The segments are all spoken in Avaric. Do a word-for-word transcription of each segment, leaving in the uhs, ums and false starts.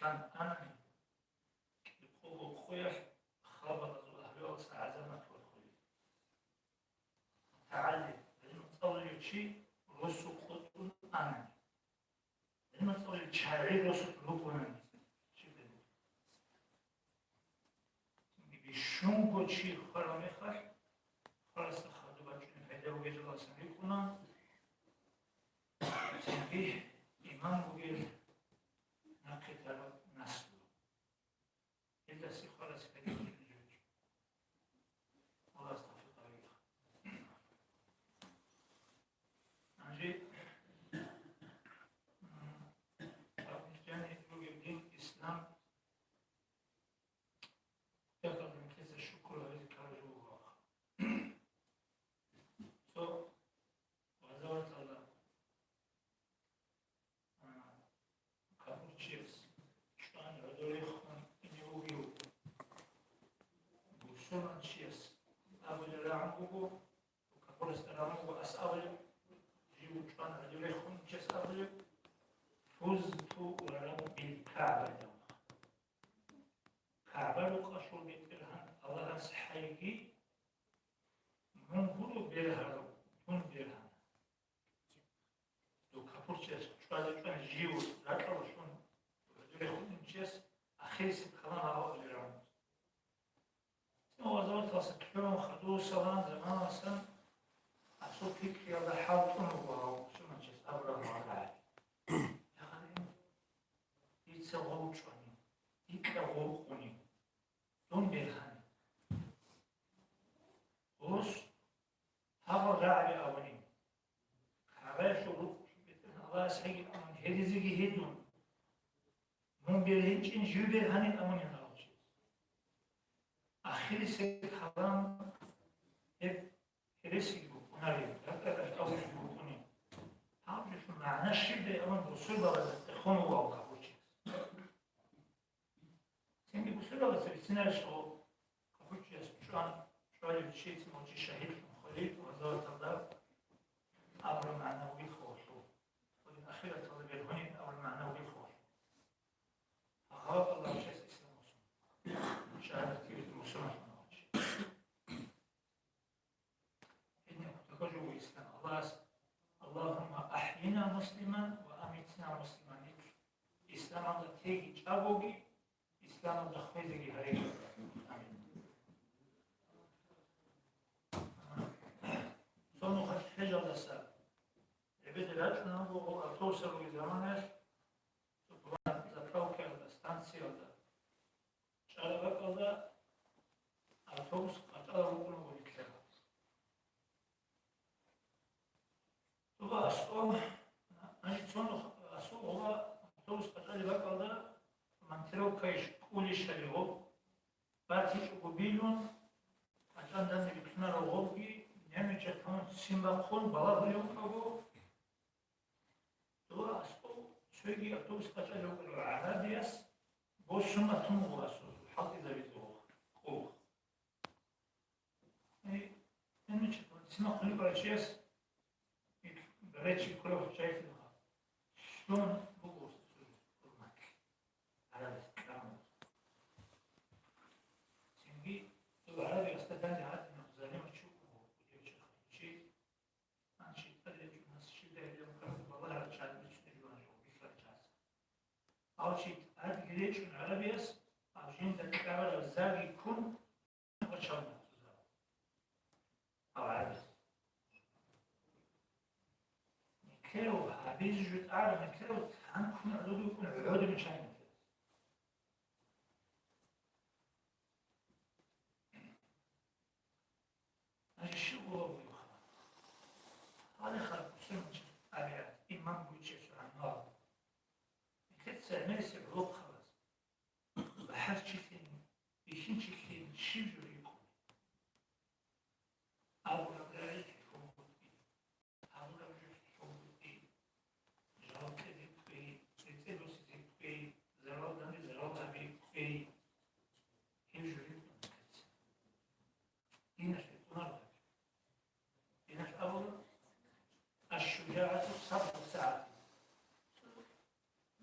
сан анани, кӀикъого къоялъ хабалазул агьлуялдаса гӀазаб-накбат хвели. МутагӀалим, гӀилму цӀалулев чи росу къотӀун анани. ГӀилму цӀалулев чагӀи росулъ рукӀунани. Бищунго чи хвараб мехалъ, хварасда хадуб бачӀунеб пайда бугеб жалалдасан рикӀкӀуна, цинги иман бугеб нахъе тараб наслу. Гьелдаса хварас пайда бачӀунеб жо гьечӀо. Аллагьас тавфикъ гьабеги. Гьанже, м, гьаб нилъеда бугеб дин ислам, бусурбабазда нилъеца шукру гьабизе ккараб жо буго. Цо гъазаваталда, а, капурчияс чӀван гӀодорехун ине вугев бусурманчияс абулеб рагӀун буго, капурасда рагӀун буго, ас абулеб, жив чӀван гӀодорехун чияс абулеб: «Фузту ва раббил КагӀба», – абун. КагӀба рукъалъул БетӀергьан Аллагьас хӀайги, мун гуро бергьарав, дун бергьана. Дов капурчияс чӀвазе чӀван жив ракӀалъун гӀодорехун инчияс ахирисеб калам гьабулеб рагӀун. Цо гъазаваталдаса лъугӀун хадусалан заманалдасан асул пикриялда хӀалтӀун вуго гьав бусурманчияс абураб гьалда. Я гъалин, дица гъов чӀвани, дикьа гъов къуни, дун бергьани. Гъос гьабал рагӀаби абуни. КагӀбаялъул рукъалъул БетӀергьан Аллагьас хӀайги абун гьедизеги гьедун, мун бергьинчӀин жив бергьанин абунин гьав чияс. Ахирисеб калам гьеб гьересиги букӀунареб, ракӀалда тӀавулги букӀунеб. Гьаб жоялъул магӀна щибдай абун бусурбабазда тӀехун вуго гьав капурчияс. Цинги бусурбабаца бицинарищ гьав капурчияс чӀван чӀвалев чиясе гьав чи шагьидлъун хвели гъазаваталда абураб магӀна бугелъул, ахираталда бергьунин абураб магӀна бугелъул. Гьав Аллагьас ислам босун. Шагьадат киве мусулманлъун гьав чи. Гьединаб кутакаб жо буго ислам. Аллагьас: «Аллагьумма ахӀйина муслиман ва амитна муслиман». Исламалда теги чӀагоги, исламалда хвезеги гьареги. Амин. Цо нухалъ хӀежалдаса гӀебеде рачӀунаго, гъол автобусал ругел заманаялъ, цо заправкаялда, станциялда чӀараб бакӀалда автобус къачӀалеб букӀунаго нилъер. ТӀуба аскӀоб, гьанже цо нух асул гъоба автобус къачӀалеб бакӀалда монтировкаялъ кӀулищали гъоб, батичӀого билун, къачӀан данде бихьунареб гъобги, немечӀеб тамун ццин бахъун балагьулев вукӀаго, Дова аскӀов цоги автобус къачӀалев вукӀарав гӀарабияс босун батун вуго асул, хӀалтӀизабизе вуго. Э, гьанича, цина хъулиб барачияс, ил речи кколев чайхъа. Щун буго асул хӀурмат? ГӀарабияс кьаму. Цинги дов гӀарабиясда данде гьадинаб залимав чи вуго, чи. Гьанчи тӀаде чӀунас щиб гьелев ккараб балагьарал чагӀи бицунеб жо бихьарал чагӀаз. Гьав чи гьадги речӀун гӀарабияс, гьав жинда кьабараб заги ккун вачавуна цо за. Гьав гӀарабияс. Нилъер гьабизе жо тӀагӀараб, нилъер танкун гӀодобе ккун гӀодобе чӀвай нилъер. Гьанже щиб гъола бугеб хабар? Гьале хадуб мусульманчи абиат, иман бугев чи сухӀанвал. Нилъеца гӀемерисеб гӀолохъабаз, бахӀарчилъин, бихьинчилъин щиб жо рикӀкӀуни? Абураб рагӀи лъугьун букӀин. Гьабураб жо лъугьун букӀин. Жал кьезе кквей, цӀецӀи босизе кквей, зарал данде зарал гьаби кквей. Гьеб жо рикӀкӀуна нилъеца. Диналъ рикӀкӀунаро гьеб. Диналъ абула: «Аш-шужагӀату сабгъу сагӀат».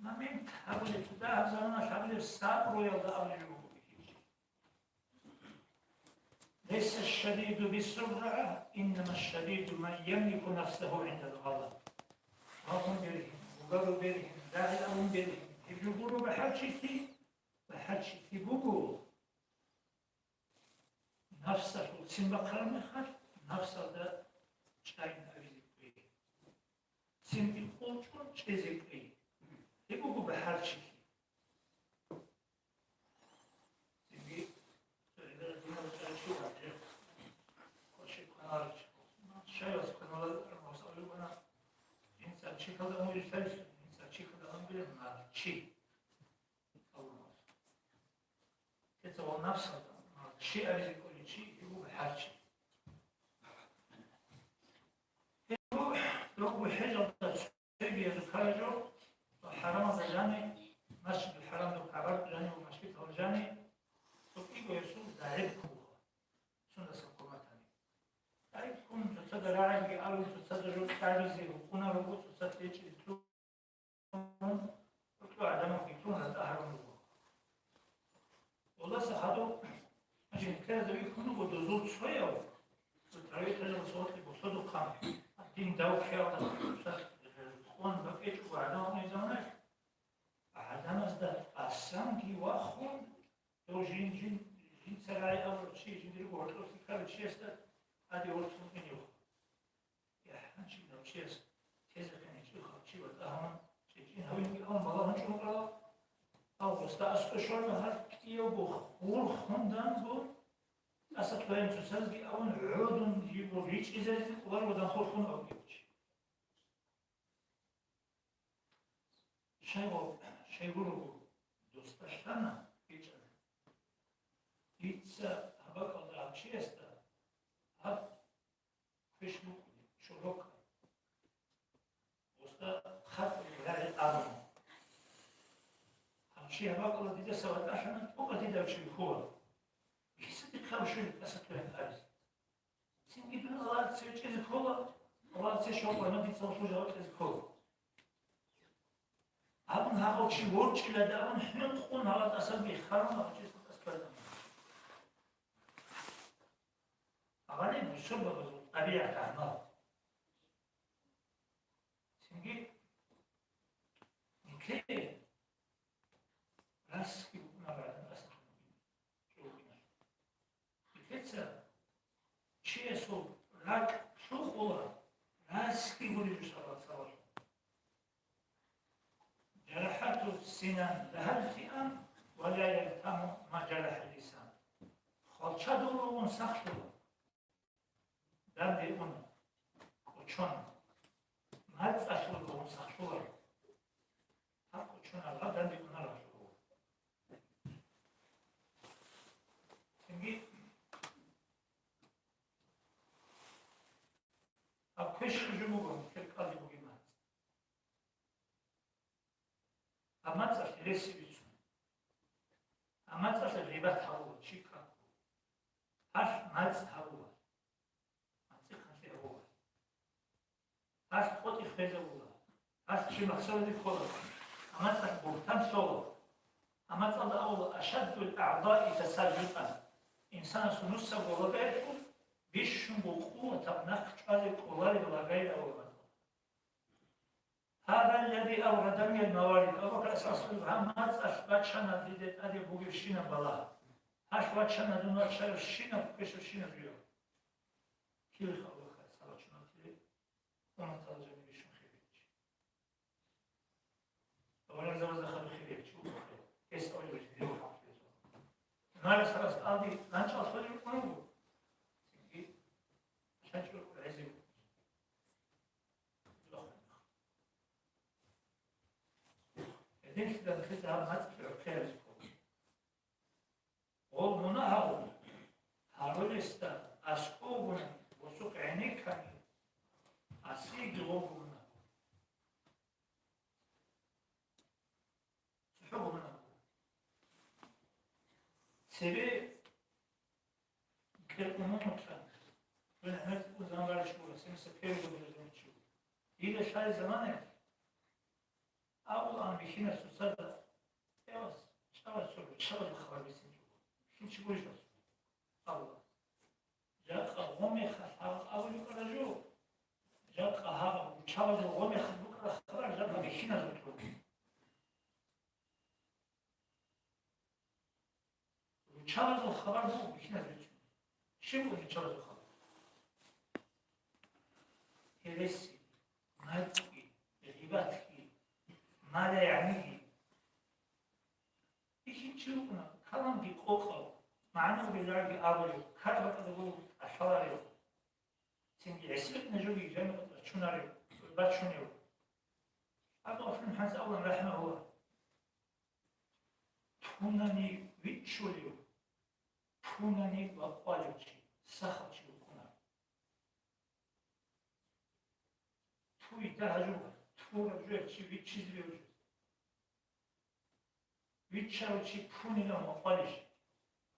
Амин. Гьабулеб цо дагьаб заманалъ гьабулеб сабруялда абулеб буго. ليس الشديد بالصرعة، إنما الشديد من يملك نفسه عند الغضب. Вахун бергьин, бугабу бергьин, дагӀи абун бергьин. Гьеб жо гуро бахӀарчилъи, бахӀарчилъи буго. Нафсалъул ццин бахъараб мехалъ, нафсалда чӀайин абизе кӀвей. Ццинги къулчӀун чӀезе кӀвей. Гьеб буго бахӀарчилъи. Цинги, цо гӀемерал диналъ чӀарав чи ватӀа, квешаб кваналарев чи. Щай вац кваналарев, маса вугони, жинца чихалда унел лъалищ, жинца чихалда унел налчи. Аллагьас. Гьеб цо нафсалда, налчи абизе кӀолев чи, гьев вуго бахӀарчи. Гьев дов хӀежалда Цебе рукараб жо ва хӀарамалда жани, Масжидул ХӀарамда, КагӀбаялда жани ва мажгиталда жани, цо кӀиго гьесул загӀип ккула, сундасан хъуматани. ГӀайиб ккун, цоцазда рагӀиги абун, цоцазда жо цӀализе рукъунаро, цоцазда течӀизе лъун, гьоркьоб гӀадамалги лъун ратӀа гьарун руго. Аллагьас хадуб, значит, нилъеда вихьун вуго дозул цояв, равиталил сорокьи босодухъан, дин дав ккеялда, къон бакӀичӀого гӀадамал унел заманаялъ, гӀадамазда асанги вахун, дов жин, жин, жинца рагӀи абурав чи, жиндирго гьоркьоблъи ккарав чиясда тӀаде ворцун инев. ЯхӀ, гьанчи набчияс тезехъин гьечӀеб хъалчи ва тӀагьаман чӀечӀин гьавинги абун балагьун чӀун ккарал, гьав гъосда аскӀов щвана гьар кӀиявго хурхунданго, тӀаса кколин цоцазги абун гӀодун йиго ричӀчӀизаризе кӀоларого данхъулъун абулев чи. Щайго, щайгурого досда лъана, бичӀчӀана. Дица гьаб бакӀалда гьав чиясда гьаб квеш букӀунеб, шорокаб. Гъосда хатӀ рагӀи абуна. Гьав чи гьаб бакӀалда дидаса ватӀалъана, тӀокӀаб дида гьав чи вихьула. Бихьизабихъав щвелеб тӀаса кколин абизе. Цинги дун Аллагьаца чӀезе ккола, Аллагьаца щокъана дица гъосул жаваб кьезе ккола. Абун гьагъав чи ворчӀилан абун хӀинкъун гьала тӀасан биххарун гьав чиясда тӀаса кколин абуна. Гьале бусурбабазул тӀабигӀат гӀамал. Цинги нилъее расги букӀунареб гӀадин тӀаса кколин абуна. Нилъеца чиясул ракӀ лъукъула, расги гуреб жо сабаблъун. جرحته السنان لها التئام ولا يلتام ما جرح اللسان. Хвалчадул ругъун сахлъула, данде уна, кӀочона. МацӀалъул ругъун сахлъула, гьаб кӀочонараб, гьаб данде унараб. Цинги гьаб квешаб жо буго, кӀалдиб бугеб мацӀ. Гьаб мацӀалъ рес бицун. Гьаб мацӀалъ гъибат гьабула, чи каку. Гьалъ мацӀ гьабула. МацӀихъанлъи гьабула. Гьалъ къотӀи хвезабула. Гьалъ чи махсараде ккола. Гьаб мацӀалъ бугьтан лъола. Гьаб мацӀалда абула: أشد الأعضاء تسلطا. Инсанасул нусабго лагаялъул бищунго къуватаб нахъ чӀвазе кӀолареб лагайилан абула. هذا الذي أوردني الموارد. Абу Бакр асхӀабас абула: гьаб мацӀалъ бачана дида тӀаде бугебщинаб балагь. Гьалъ вачана дун вачарабщинаб, квешабщинаб жо. Кири Абу Бакр асхӀаб вачунатире, умматалда жаниб бищун хирияв чи. Аварагзабазда хадуб хирияв чи вуго. Гьес аварагзабазда хадуб хирияв. Гьанже асхӀабас тӀаде ганчӀал хвезаб букӀун буго. Цинги лъачӀо гӀезегӀан. Гьединлъидал нилъеца гьаб мацӀалъ гӀорхъи гьабизе ккола. Гъол мунагьал гьарулесда аскӀовгун босухъ гӀенеккани, асиеги гъолго мунагь. ЦохӀого мунагь. Цебе кьеркьун мун вукӀана. Дун гӀемер цӀикӀкӀун заман баричӀого, семьдесят первый год заман чӀого. Дида лъалеб заманаялъ Абулаан бихьинасул цадахъ, чӀавас, чӀавасул руччабазул хабар бицинчӀого. Бихьинчи гурищ абула. Жакъа гъомехалъ гьаб абулеб букӀараб жо, жакъа гьаб руччабазул гъомехалъ букӀараб хабар жакъа бихьиназул кьуна. Руччабазул хабар буго бихьиназ бицун. Щиб буго руччабазул хабар? Гьереси, нахъги, гъибатги, малаягӀниги. Бихьинчи вукӀуна, каламги къокъав, магӀнаги рагӀаги абулев, кар бакӀалда буго кӀалъаларев. Цинги гӀисбитӀна жоги жамигъ бачунарев, бачунев. Абу Африн хӀанз абулан, рахӀимагьуллагь, тунани виччулев, тунани вакъвалев чи, сахав чи вукӀуна. Туй дагьа жугьа, тураб жугьа чи виччизе бев жугьа. Виччарав чи пунилан вакъвалищ?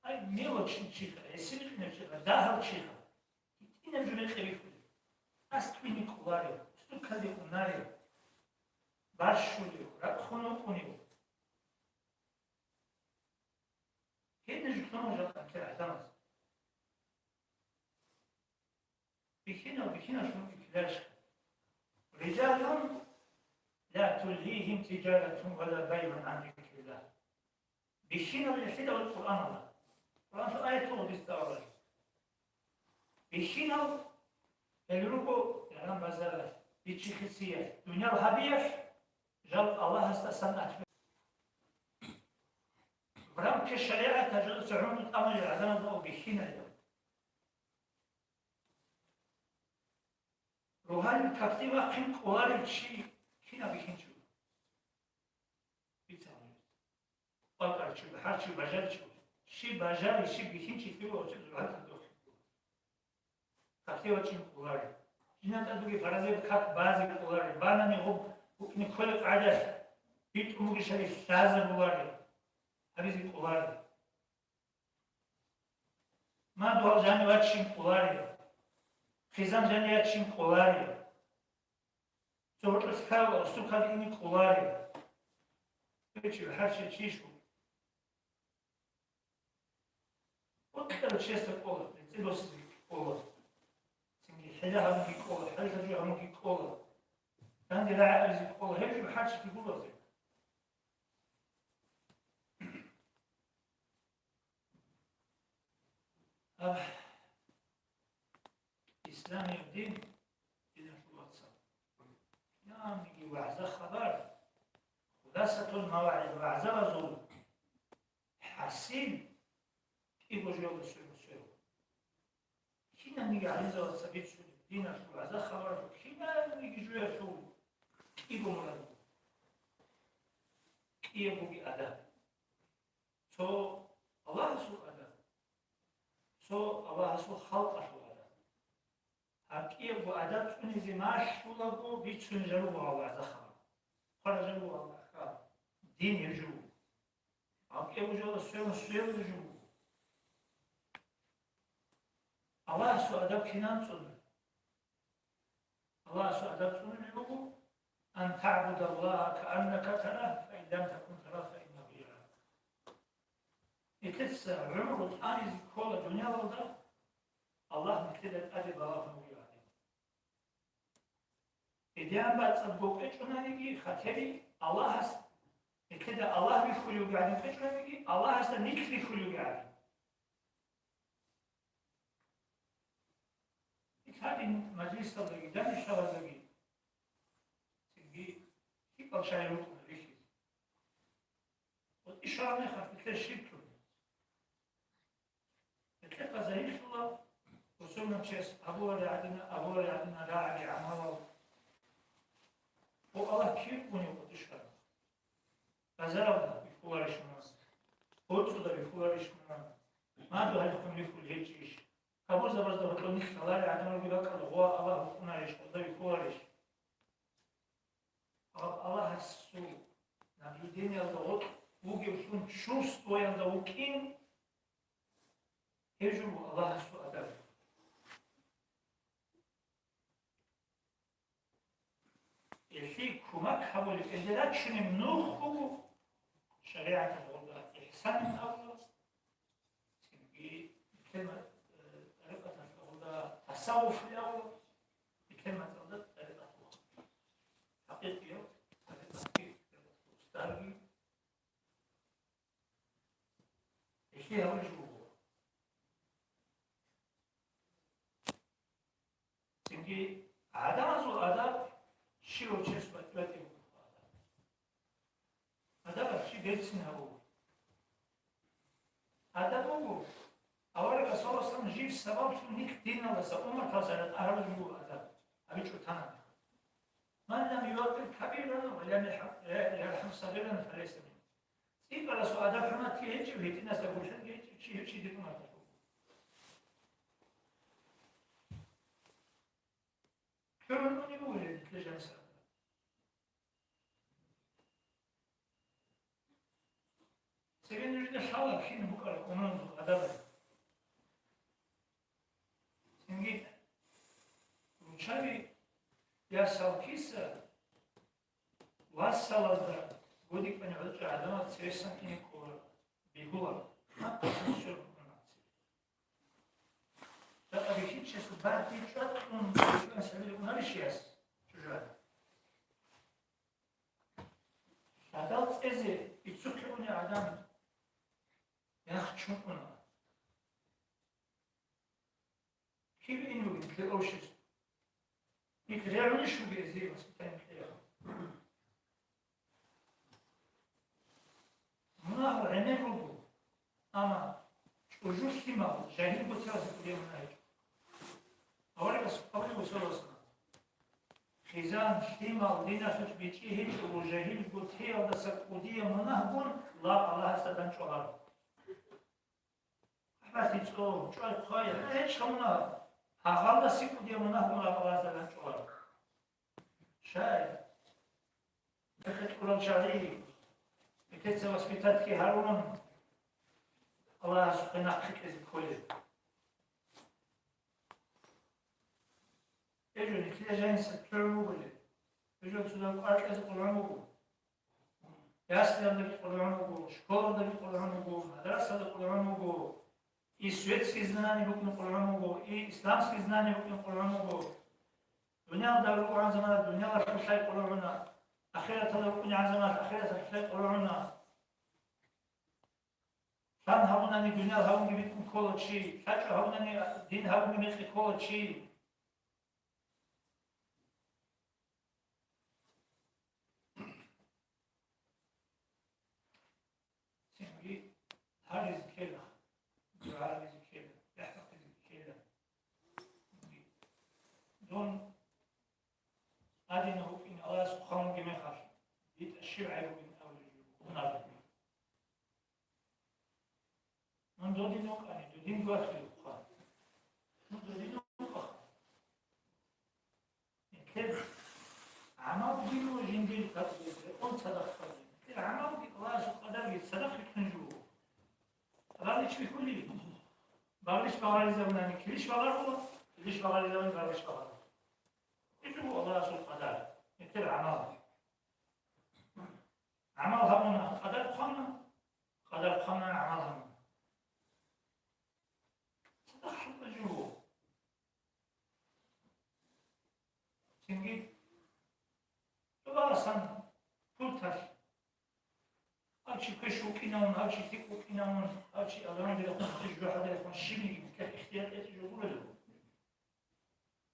Ай, мелочный чиха, гӀисинкъинав чиха, дагьав чиха, гьитӀинаб жо рекъе бихьулев. АскӀине кӀоларев, стукалде унарев, барщулев, ракӀ хун вукӀунев. Гьедин жо кьуна жакъа ккела гӀадамаз. Бихьинал, бихьиналъун икиларищха? رجال لا تلهيهم تجارة ولا بيع عن ذكر الله. Бихьинал гьелъидал Къуръаналда. Къуръаналъул аят буго дицаго. Бихьинал гьел руго яран базаралъ, бичи-хициялъ, дуниял гьабиялъ, жал Аллагьасдасан атбе. В рамки шаригӀат гьажуца гӀумру тӀамулел гӀадамазда бихьинал. Ругьалил какде вахъин кӀоларев чи кинаб бихьинчи вуго? Бицанги. БакӀарчи, бахӀарчи, бажарчи. Щиб бажари, щиб бихьинчи лъугьа вачӀа ругьал какде вахъин кӀоларев. Какде вачӀин кӀоларев. Жинда тӀадуги фаразеб как базе кӀоларев. Банани гъуб букӀине кколеб къагӀидалъ битӀун бугищали лъазабуларев. Гьабизе кӀоларев. Мадугьал жани вачин кӀоларев, хъизан жани ячин кӀоларев, цо гьоркьоса ккарав стукалде ине кӀоларев. Гьев чи гьарчи чиш вуго. БутӀарав чиясда кӀола, рецӀи босизе кӀола, цинги хӀила гьабунги кӀола, хӀалхьа жо гьабунги кӀола, данде рагӀи абизе кӀола, гьев жо гьарчи гурозе. Гьаб, исламияб дин, диналъул вацал, кинабниги вагӀза-хабар, хуласатул мавагӀид, вагӀзабазул хӀасил кӀиго жоялда сверун сверун. Кинабниги гӀалимзабаца бицунеб диналъул вагӀза-хабаралъул кинабниги жоялъул кӀиго мурад буго. КӀияб бугеб адаб. Цо Аллагьасул адаб, цо Аллагьасул халкъалъул адаб. Гьаб кӀиябго адаб цӀунизе малъулаго бицунеб жо буго гьаб вагӀза-хабар. Хъвараб жо буго гьаб ахӀкам, дин гьеб жо буго. Гьаб кӀиябго жоялда сверун сверулеб жо буго. Аллагьасул адаб кинан цӀуна? Аллагьасул адаб цӀунулеб буго: «Ан таъбудаллагьа кааннака тарагьу, фаин лам такун тарагьу, фаиннагьу ярак». Нилъеца гӀумру тӀамизе ккола дуниялалда, Аллагь нилъеда тӀаде балагьун вугев гӀадин. Гьедин бацӀцӀадго кӀвечӀониги, хатери Аллагьас, нилъеда Аллагь вихьулев вугев гӀадин кӀвечӀониги, Аллагьасда нилъ вихьулев вугев гӀадин. Гьадин мажлисалдаги, данделъабаздаги цинги лъикӀал шагьи рукӀуна рихьизе. Ва ишараб мехалъ нилъер щиб лъугьине? Нилъехъа загьирлъула, бусурманчияс абулареб гӀадина, абулареб гӀадина рагӀаби, гӀамалал. Ва Аллагь кив унев къотӀишараб? Базаралда вихьуларищ мунагь? ГьоцӀуда вихьуларищ мунагь? Мадугьалихъун вихьулеб гьечӀищ? Кабурзабазда гьоркьоб нилъ лъаларел гӀадамалги бакӀалда, гъо, Аллагь вукӀунарищ, гъозда вихьуларищ? Гьаб Аллагьасул наблюдениялда гъоркь вугевлъун чувствоялда вукӀин, гьеб жо буго Аллагьасул адаб. Гьелъие кумек гьабулеб, гьелде рачунеб нух буго, шаригӀаталда гъолда ихсанин абула, цинги нилъер, э, тӀарикъаталда гъолда тасаввуф абула, нилъер мацӀалда тӀарикъат буго. ХӀакъикъияб тӀарикъатги, устарги гьелъие гьабулеб жо буго. Цинги гӀадамазул адаб щивав чияс батӀи-батӀи буго. Адаб чи берцин гьабуго. Адаб буго, аварагас саллаллагьу гӀалайгьи ва саллам жив сабаблъун нилъ диналдаса, умматалдаса рекъараб жо буго адаб. АбичӀо тана. Ман лам юваккир кабирана ва лам ярхӀам сагъирана фалайса минна. ЦӀикӀкӀарасул адаб-хӀурматги гьечӀев, гьитӀинасда гурхӀелги гьечӀев чи гьев чи дир умматалъул. КӀурун унеб бугелъул нилъер жаниса. Цебе нужеда лъала кин букӀараб умумузул адаб. Цинги руччаби я салкиса вассалазда гудикьани гӀучӀа гӀадамал цересан кин ккола, бегьула. Жакъа бихьинчиясул бархӀи чӀватӀун чӀван сабил унарищ яс чӀужугӀадан? Гьадал цӀезе бицухъе уни гӀадан яхчун уна. Киб ин вугин кье общество? Ик регӀуни шуги эзие воспитание кьеяхъ. Мунагь гӀемер руго, амма чӀужу лъимал жагьил гутелазе кӀудияв мунагь гьечӀо. Аварагас абулеб буго, саллаллагьу гӀалайгьи ва саллам, хизан, лъимал, диналъулъ бичӀчӀи гьечӀого жагьил гутеялдаса кӀудияв мунагьгун лагъ Аллагьасда дандчӀваларо. ГӀамалъи цӀо, чӀвай-хъвай, гьечӀ гьавуна, гьагъалдаси кӀудияв мунагьгун Аллагьасда чӀвала. Щай? Нахъе кьурал чагӀи, нилъеца воспитатьги гьарун, Аллагьасухъе нахъе кьезе кколеб. Гьеб жо нилъеда жаниса кьурун бугелъул, гьеб жо цода кӀвар кьезе къулгӀун буго. Яслиялдаги къулгӀун буго, школалдаги къулгӀун буго, мадрасаялда къулгӀун буго, и светские знания букӀин къулгӀун буго, и исламские знания букӀин къулгӀун буго. Дуниялда ругӀан замана дуниялалъулъ лъай къулгӀуна, ахираталда рукӀунегӀан замана ахираталъулъ лъай къулгӀуна. Лъан гьабунани дуниял гьавунги битӀун ккола чи, лъачӀо гьабунани дин гьавунги мекъи ккола чи. Цинги гьаризе ккела, дугӀаризе ккела, рахӀматизе ккела. Дун гьадинав вукӀин Аллагьас хъван вугеб мехалъ, дитӀа щиб гӀайб бугин абулеб жо гьунар. Мун додин вукӀани, додин гватӀи вукӀа. Мун додин вукӀа. Нилъер гӀамал буго жиндир къадруги, рекъон цадахъ къадруги. Нилъер гӀамалги Аллагьасул къадарги цадахъ бихьун жо. Гъалич бихьули, багълъич багъаризабунани килищ багъаргъула, килищ багъаризабуни багълъич багъаргъула. Гьеб жо буго Аллагьасул къадар, нилъер гӀамал. ГӀамал гьабуна, къадар хъвана, къадар хъвана, гӀамал гьабуна. Цадахъ хӀалбал жо буго. Цинги тӀубарасан пулталъ, гьав чи квеш вукӀинавун, гьав чи лъикӀ вукӀинавун, гьав чи алжаналдехун, гьав чи жужахӀалдехун, щибниги нилъер ихтияр тӀерцӀи жо гурелъул.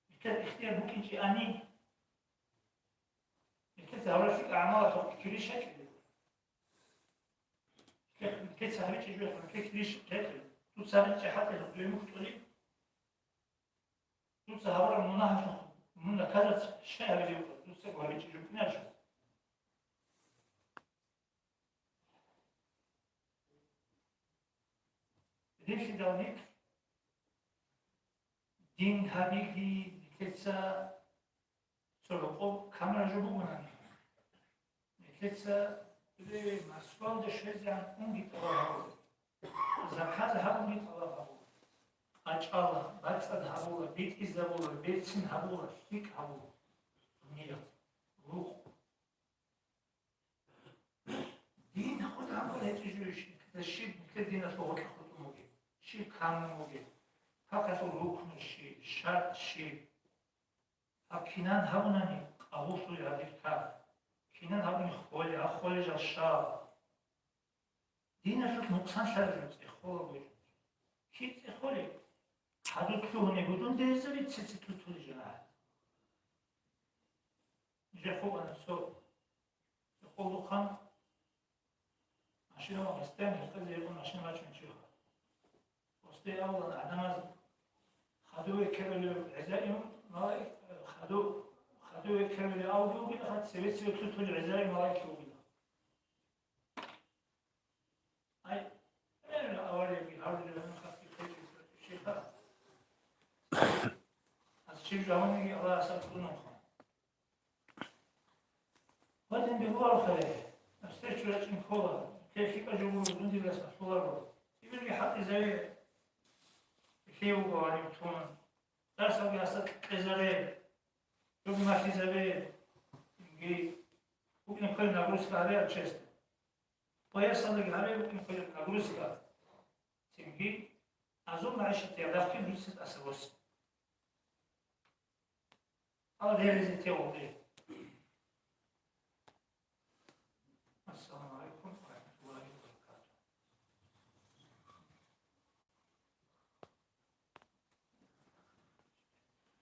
Нилъер ихтияр букӀинчӀебани, нилъеца гьабураб лъикӀаб гӀамалалъухъ килищ гьечӀеб. Нилъеца гьабичӀеб жо, нилъер килищ гьечӀеб. Дуца гьабичӀеб хӀалтӀиялъухъ дуе мухь тӀолеб. Дуца гьабураб мунагьалъухъ мун наказать щай гьабизе вукӀа, дуца гьабичӀеб жо кӀинарищ? Релълъидал нилъ дин гьабиги, нилъеца цо рокъоб камера жо бугони, нилъеца, э, Москвалде щвезегӀан унги тӀалаб гьабула, заказ гьабунги тӀалаб гьабула, къачӀала, бацӀцӀад гьабула, битӀизабула, берцин гьабула, лъикӀ гьабула, дуниял рукъ. гьечӀищ, щиб нилъер диналъул гъоркье хутӀун бугеб, щиб камун бугеб, какалъул рукну щиб, шартӀ щиб. Гьаб кинан гьабунани къабуллъуй гьаб дир тар. Кинан гьабуни холе, а холежал щал. Диналъул нукъсанлъараб жо цӀехола гуро. Кин цӀехолеб? Хадур лъугьунеб гьудун дезаби цеце тутулеб жо гьаб. Нижер хъубана цо. Цо къуллухъан машина ва гьесден гьекъезе гьекъон машина бачун чи гьав. Гьесде авлан гӀадамаз хадув векерулев гӀезаим малаик, хаду, хадув векерулев авги вугилаха, цеве-цеве лъутулев гӀезаим малаик вугила. Ай, э, аварияги гьарулев гьанахъаги хъечӀеб щиха. Аз чи жаваниги Аллагьасда кьунанха. Вадин бегьуларухъе, навстречу рачӀин ккола, кер лъикӀа жо гуро, дундирас ахлуларо. Цибирги хӀалтӀизаве, лъие вуго гьанив тун. Дарсалги гьасда кьезаре, жо малъизаве, цинги букӀин кколеб нагрузка гьабе гьав чиясда. Поясалдаги гьабе букӀин кколеб нагрузка, цинги азул магӀишатияб рахъин руссин тӀаса босе. Гьал гьерезе тевгъуде.